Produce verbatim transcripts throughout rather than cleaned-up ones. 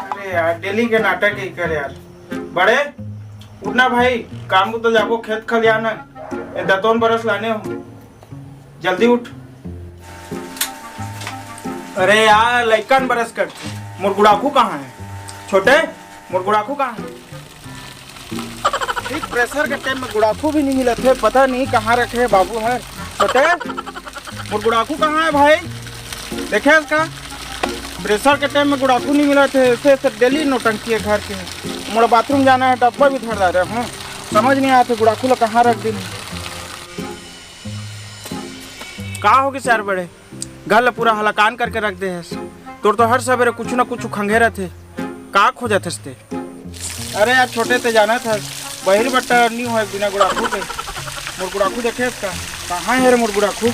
अरे यार, डेली के नाटक ही कर यार। बड़े, उठना भाई, काम को तो जाबो, खेत खलियान। ए दतोन बरस लाने हो, जल्दी उठ। अरे यार, लइकन बरस कर, मोर गुड़ाखू कहाँ है? छोटे, मोर गुड़ाखू कहाँ है? ठीक प्रेशर के टाइम में गुड़ाखू भी नहीं मिलत हे, पता नहीं कहाँ रखे हे बाबू हर। छोटे, मोर गुड़ाखू कहाँ है भाई? देखे इसका, प्रेशर के टाइम में गुड़ाखू नहीं मिलत हे, ऐसे ऐसे डेली नौटंकी है घर के। मोला बाथरूम जाना है, डब्बा भी धर डारे हूँ, समझ नहीं आते गुड़ाखू ला कहाँ रख दिन। का हो गिस यार बड़े, घर ला पूरा हलाकान करके रख दे हस। तोर तो हर सवेरे कुछ ना कुछ खंगे रथे। का खोजत हस ते? अरे यार छोटे, ते जानत हस, बहिर बट्टा नी होय बिना गुड़ाखू के। मोर गुड़ाखू देखे हस का? कहाँ है रे मोर गुड़ाखू?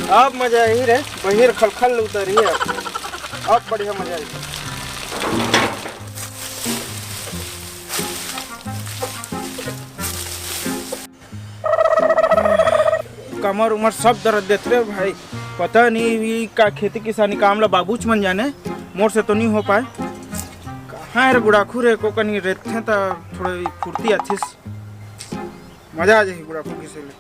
अब मजा आई रे, बहिर खलखल उतरी है। अब बढ़िया मजा आई। कमर उमर सब दर्द देत रे भाई। पता नहीं ई का खेती किसानी काम ला बाबूच मन जाने, मोर से तो नहीं हो पाए। कहाँ है रे गुड़ाखू रे, को कनी रेतथे त थोड़ा फुर्ती आथिस। मजा आ जाही गुड़ाखू किसे ले।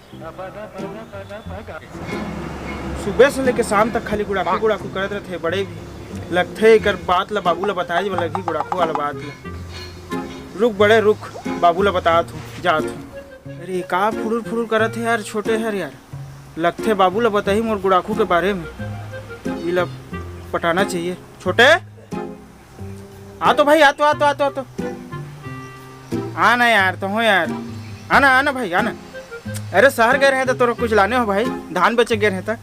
सुबह से लेके शाम तक खाली गुड़ाखू गुड़ाखू करत रहथे। बड़े भी लगथे एकर बात ला बाबू ला बताए बर लगही गुड़ाखू वाला बात ला। रुक बड़े रुक, बाबू ला बतात हूँ, जात हूँ। अरे का फुरुर फुरुर करत हे यार छोटे हर यार। लगथे बाबू ला बताही मोर गुड़ाखू के बारे में। इला पटाना चाहिए। छोटे, आ तो भाई, आ तो, आ तो, आ तो, आ तो। आ ना यार, तो हो यार। आ ना, आ ना भाई, आ ना। अरे शहर गए रहे तो तोरा कुछ लाने हो भाई, धान बेचे गए रहे त।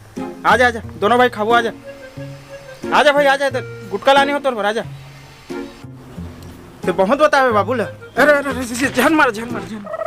आ जा, आ जा, दोनों भाई खाबो, आ जा। आ जा भाई, आ जा, तो गुटखा लाने हो तोर बर, आ जा। ते बहुत बतावे बाबू ला। अरे, अरे, अरे, अरे, झन मार, झन मार, झन मार।